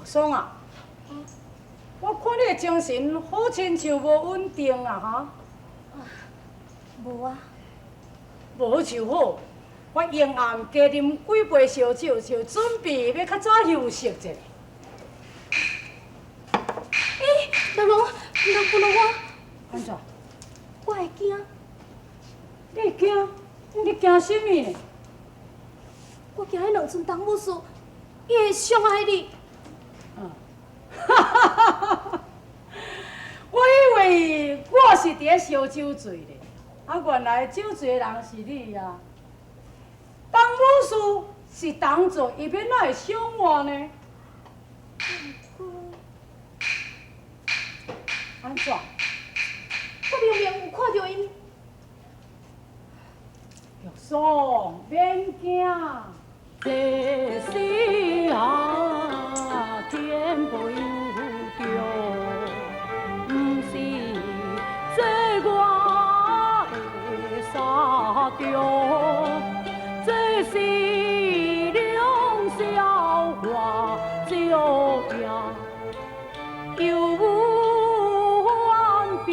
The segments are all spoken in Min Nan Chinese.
爽啊，我看你的精神好親像無穩定啊，哈？無啊。無好就好，我永暗加啉幾杯燒酒，就準備欲較早休息一下。欸，老龍，毋通放落我。按怎？我會驚。你會驚？你驚啥物呢？我驚彼兩尊董武士，伊會傷害你。啊！哈哈哈哈！我以為我是佇咧燒酒醉咧，啊，原來酒醉的人是你啊！董武士是當做，伊欲哪會傷我呢？按怎？我明明有看著𪜶。玉爽，免驚。這是啊，天不由中，毋是這我的三中，這是兩小花照影，又有安兵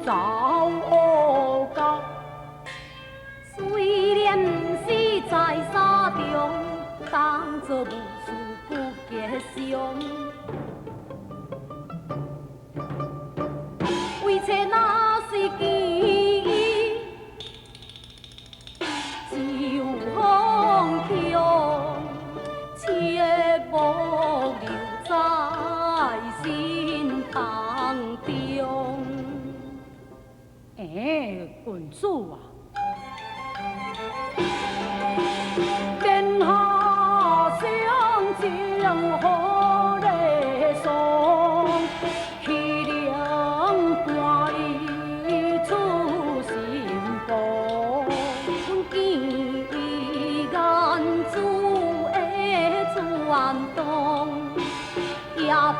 走甲。雖然毋是在沙中，當作武士不吉祥。為妻若是見伊，就風強，切莫留在心當中。欸，郡主啊！殿下相情何礼爽，岂能伴伊出新房？阮見伊眼珠的轉動，夜半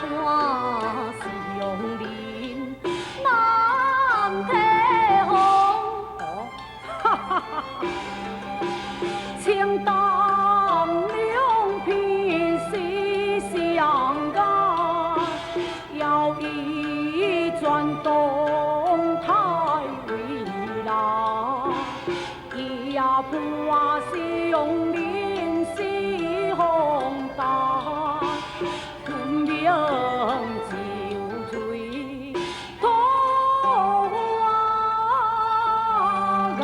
相認難提防。哦，哈哈哈！情當兩片是相愛，要以轉動太為難，夜半相認是風淡，分明酒醉桃花眼。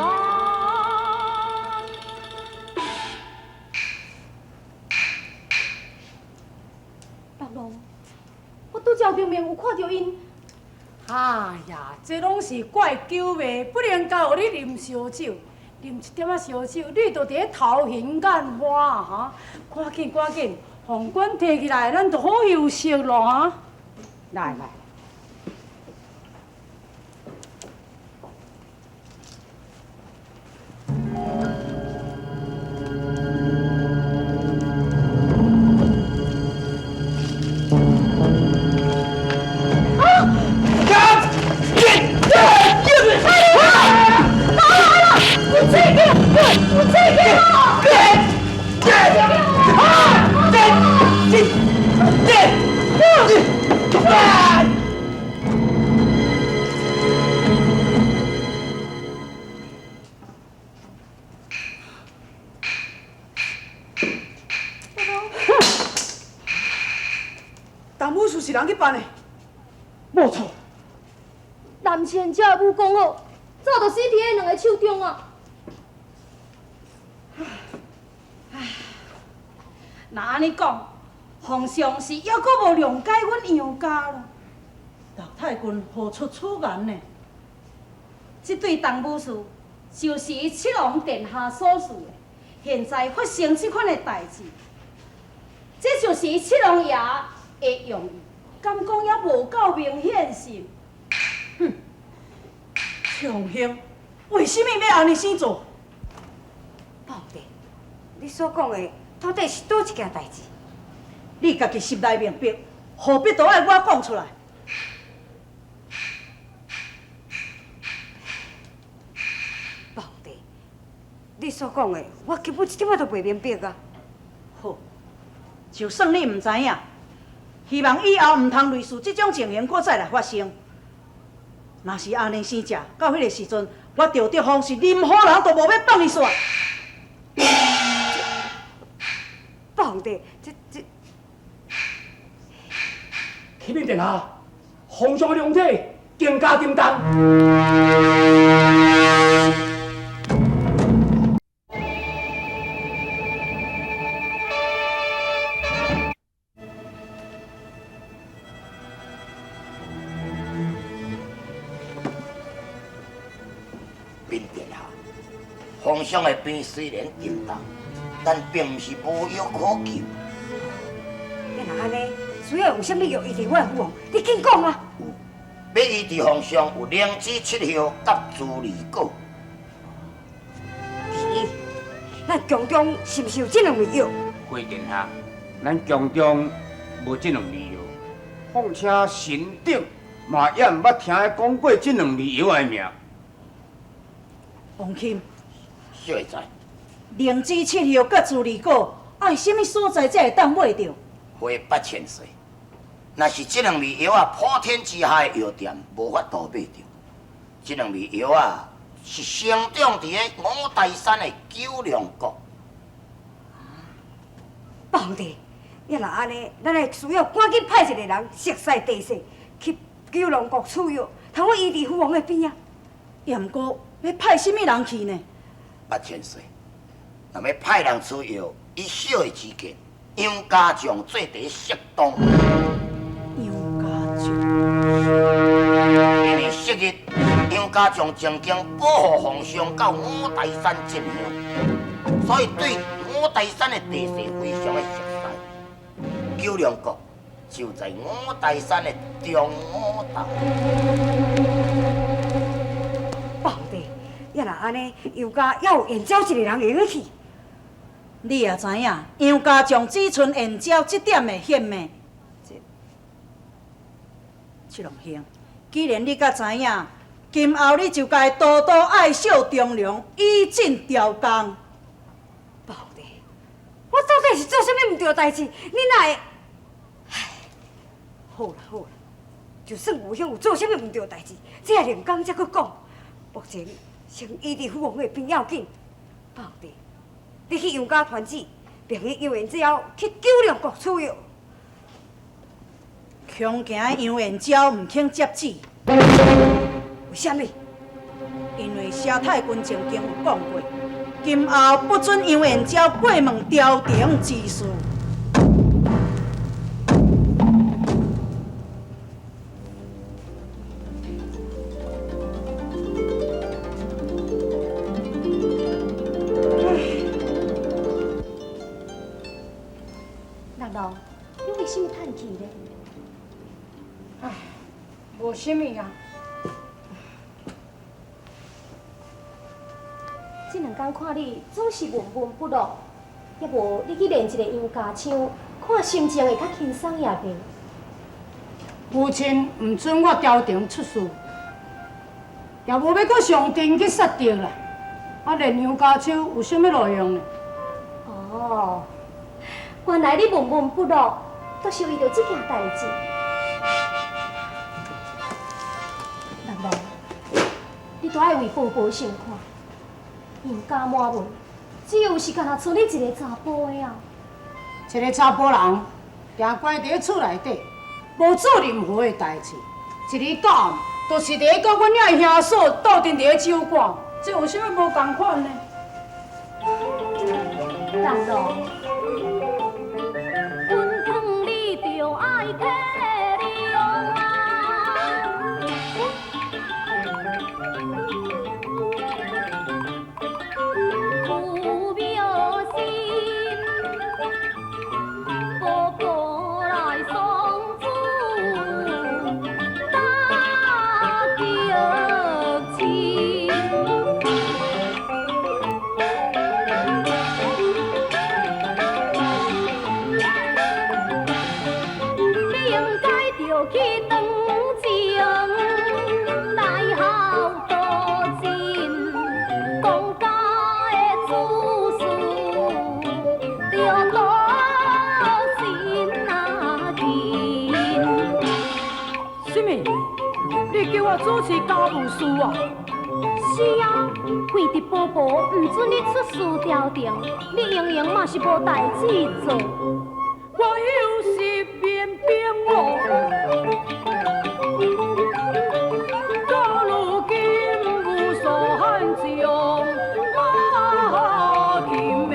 六郎，我拄才明明有看著𪜶。哎呀，這攏是怪久未，不能夠予你啉燒酒，啉一點仔燒酒，你就佇咧頭暈眼花哈！趕緊趕緊，皇冠提起來，咱就好休息咯哈！來來。董武士是人去辦的，無錯。南千遮的武功好，早就死佇彼兩个手中啊！若按呢講，皇上是猶閣無諒解阮楊家咯。陸太君何出此言呢？這對董武士就是伊七王殿下所賜的，現在發生這款的代誌，這就是伊七王爺的用意，敢講猶無夠明顯是？哼，長興為啥物欲按呢生做？寶弟，你所講的到底是佗一件代誌？你家己心內明白，何必都愛我講出來？寶弟，你所講的，我根本一點仔都袂明白啊！好，就算你毋知影，希望以後毋通類似這種情形閣再來發生。若是按呢生食，到彼个時陣，我趙德芳是任何人都無欲放伊煞。八皇帝，這這…… 啟稟殿下，皇上的龍體更加沉重。稟殿下，皇上的病雖然沉重，但並毋是無藥可救。啊，若按呢，需要有啥物藥醫治我的父王？你緊講啊！有，欲醫治皇上有靈芝七葉佮茱萸果。是，咱宮中是毋是有這兩味藥？回殿下，咱宮中無這兩味藥，況且臣等嘛猶毋捌聽講過這兩味藥的名。王欽，小會知。靈芝七葉佮茱萸果，愛啥物所在才會當買著？回八千歲，若是這兩味藥仔，普天之下的藥店無法度買著。這兩味藥仔是生長佇咧五台山的九龍谷。八皇帝，啊若按呢，咱會需要趕緊派一個人熟悉地勢去九龍谷取藥，通好醫治父王的病啊。也毋過欲派啥物人去呢？八千歲，若欲派人取藥，以小的之見，楊家將做第適當。楊家將，因為昔日楊家將曾經保護皇上到五台山進香，所以對五台山的地勢非常的熟悉。九龍谷就在五台山的中午頭。八皇帝，啊若按呢，楊家猶有燕昭一個人會用去。你也知影，楊家將只賰燕昭這點的顯命。這七龍兄，既然你閣知影，今後你就該多多愛惜忠良，以進朝綱。八皇帝，我到底是做啥物毋對代誌？你哪會？唉，好啦好啦，就算吳兄有做啥物毋對代誌，這也另工才閣講。目前先醫治父王的病要緊。八皇帝，你去楊家傳旨，命彼楊延昭去九龍谷取藥。恐驚楊延昭毋肯接旨。為啥物？因為蕭太君曾經有講過，今後不准楊延昭過問朝廷之事。六郎，你為啥物嘆氣呢？唉，無啥物啊。這兩工看你總是悶悶不樂，抑無你去練一個楊家槍，看心情會較輕鬆也袂？父親毋准我朝廷出仕，也無欲閣上陣去殺敵啦。啊，練楊家槍有啥物路用呢？哦，原來你悶悶不樂，都是為著這件代誌。六郎，你都愛為婆婆想看。楊家滿門，只有是干焦賰你一个查埔的啊！一个查埔人，定關佇咧厝內底，無做任何的代誌，一日到暗，就是佇咧佮阮遐兄嫂鬥陣佇咧酒館，這有啥物無仝款呢？六郎，阮勸你著愛體諒啊！有妙心，步步來送主大腳親。我主持家务事啊。是啊，为伫婆婆毋准你出事朝廷，你英英嘛是无代志做。我有失面兵哦，到如今无所汉将马琴的，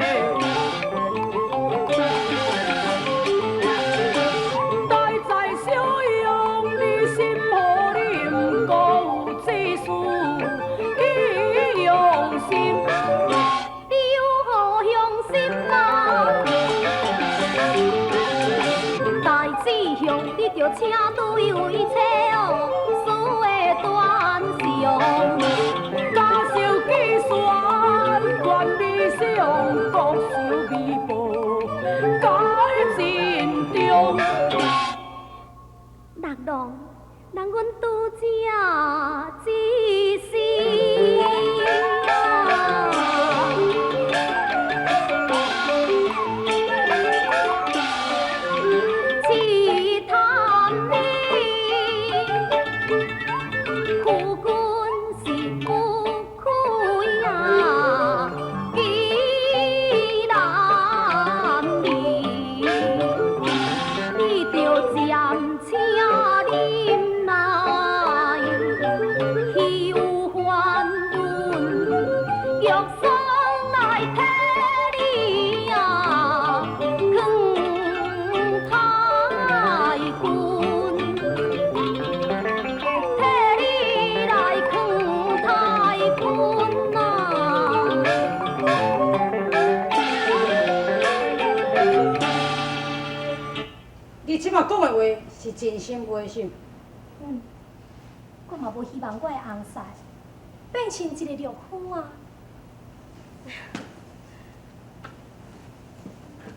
代在小用，你心何忍？阁有这事去用心？你有何用心啊？大志向，你著请对一切哦，事的端详。家受计算，愿理想，国仇未报，该尽忠。六郎，人阮拄才之时啊。试探你，夫君是不开啊，既难离，你著暂请忍耐，岂有还阮玉霜来替你啊，囥太君，替你来囥太君啊！你这马讲的话是真心话是？嗯，我嘛无希望我的翁婿变成一个懦夫啊！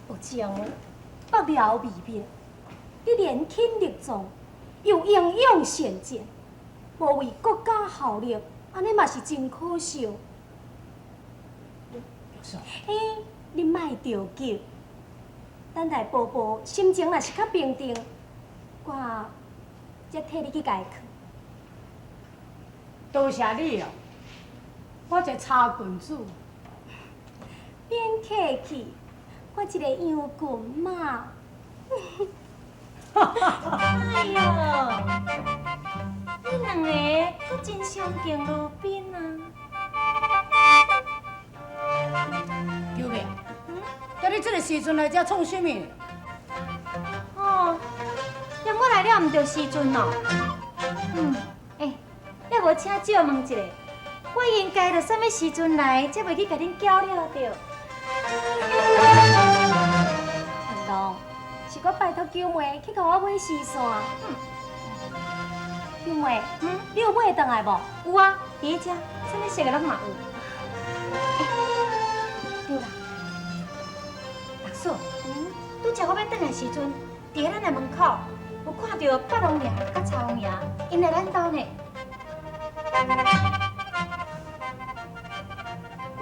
有情北寮未灭，你年轻力壮，又英勇善战，无为国家效力，按呢嘛是真可惜。嘿，你莫著急，等待婆婆心情若是较平定，我才替你去共伊劝。多谢你哦，我一个茶棍子。免客气，我一个洋棍嘛。哎哟，你两个阁真相敬如宾啊！九妹，今你这个时阵来遮创啥物？哦，嫌我来了毋著时阵哦。嗯，欸，也无请借问一下，我应该著啥物时阵来，才袂去共恁搅了著？阿龙，是阁拜托九妹去共我买丝线。九妹，你有买转来无？有啊，伫彼遮，啥物色的拢嘛有。欸，对啦，六嫂，拄才我欲转来时阵，伫咱的门口有看著八王爷佮曹王爷，𪜶来咱兜呢。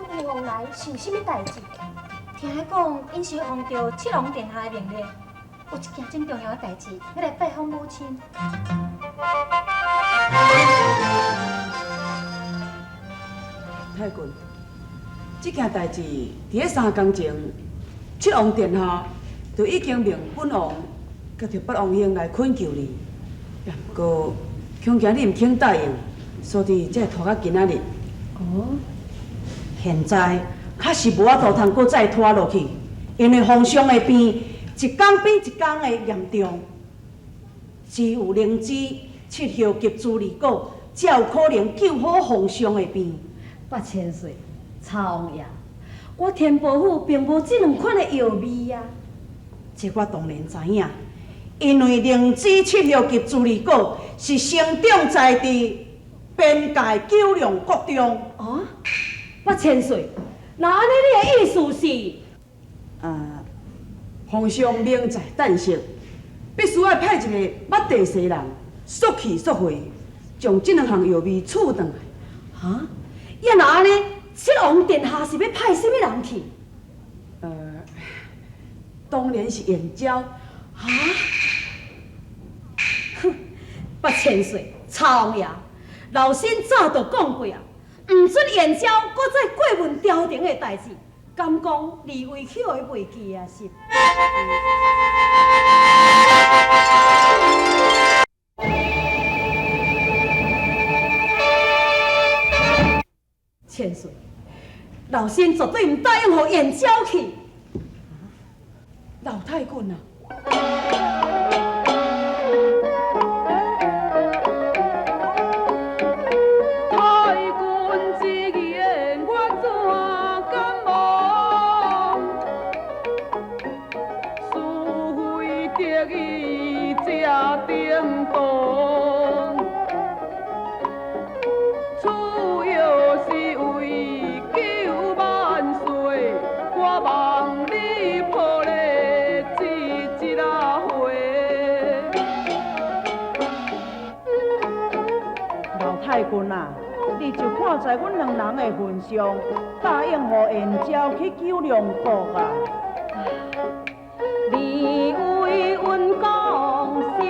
阮王来是有啥物代志？听讲，𪜶是奉著七王殿下的命令，有一件真重要的代志，欲来拜访母亲。太君，这件代志伫咧3工前，七王殿下就已经命本王佮著八王兄来恳求你，也毋过恐惊你毋肯答应，所以才会拖到今仔日。哦，现在确实无法度通阁再拖落去，因为皇上的病一工比一工的严重，只有灵芝、七叶及茱萸果，才有可能救好皇上的病。八千岁，曹王爷，我天伯府并无这两款的药味啊。这我当然知影，因为灵芝、七叶及茱萸果是生长在伫边界九龙国中。哦，八千岁，那按呢你的意思是？啊，皇上命在旦夕，必须爱派一个捌地势人，速去速回，将这两项药味取转来。哈？也若按呢，七王殿下是欲派啥物人去？当然是燕娇。哈？哼，八千岁，曹王爷，老身早就讲过啊，毋准燕昭阁再过问朝廷的代志，敢讲李维去予伊袂记啊是？千岁，老身绝对毋答应予燕昭去。老太君啊！太君之言，我怎敢忘？是非得意才叮当，主要是为救万岁，我望你破例这一回。老太君啊，你就看在阮两人的份上，答应予燕昭去九龙国啊！你为阮讲上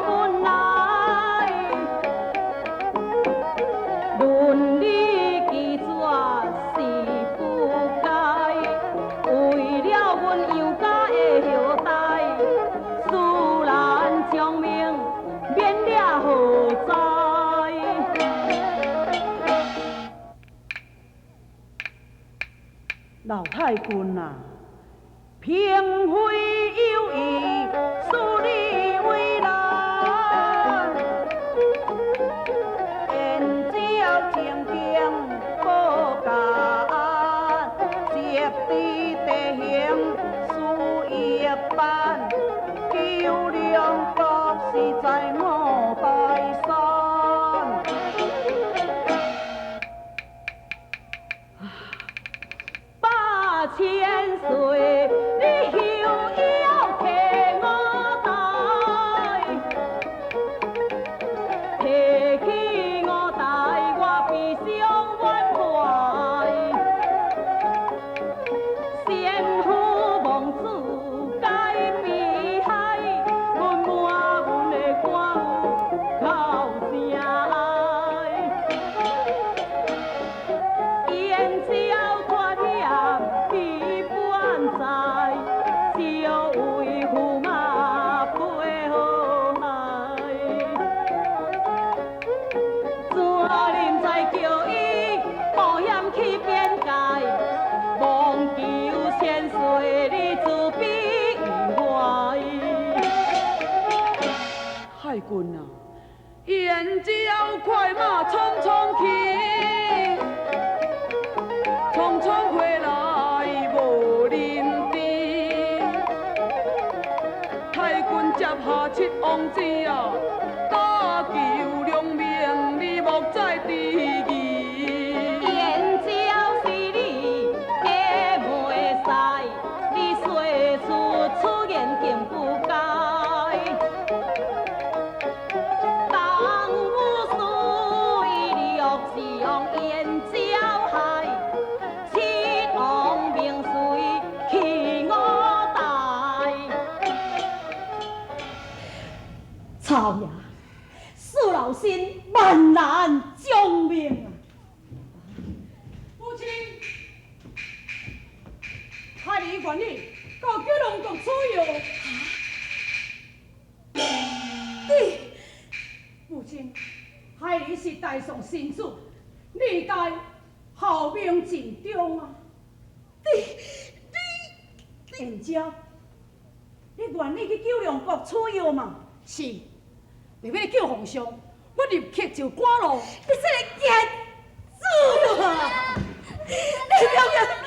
阮来，论理拒绝是不该，为了阮杨家的后代，恕咱将命免掠何在？老太君啊，嫔妃有意，恕你为难。燕昭正经报家安，设置地形事业办，九龙国是在五台山。八千岁，你休要提五台，提起五台，我悲伤满怀。先夫望子该悲哀，阮满阮的肝有够声哀。燕昭脱险去半载，只为驸马飞好海。怎忍再叫伊冒险去边界，望求千岁你慈悲怀。太君啊，燕昭快马匆匆去，匆匆回来无认知。太君接下七王子啊，搭救良民，你莫再迟疑。燕昭是你假袂使，你说出此言更不该。当武士伊欲将燕昭害，七王命随去五台。曹爷，恕老身万难将命啊！母亲，孩儿愿意到九龙国取药。你，母亲，孩儿是大宋臣子，你该效命尽忠啊！燕昭，你愿意去九龙国取药嘛？是，为欲救皇上，我立刻就赶路。你这个贱子啊！你了解？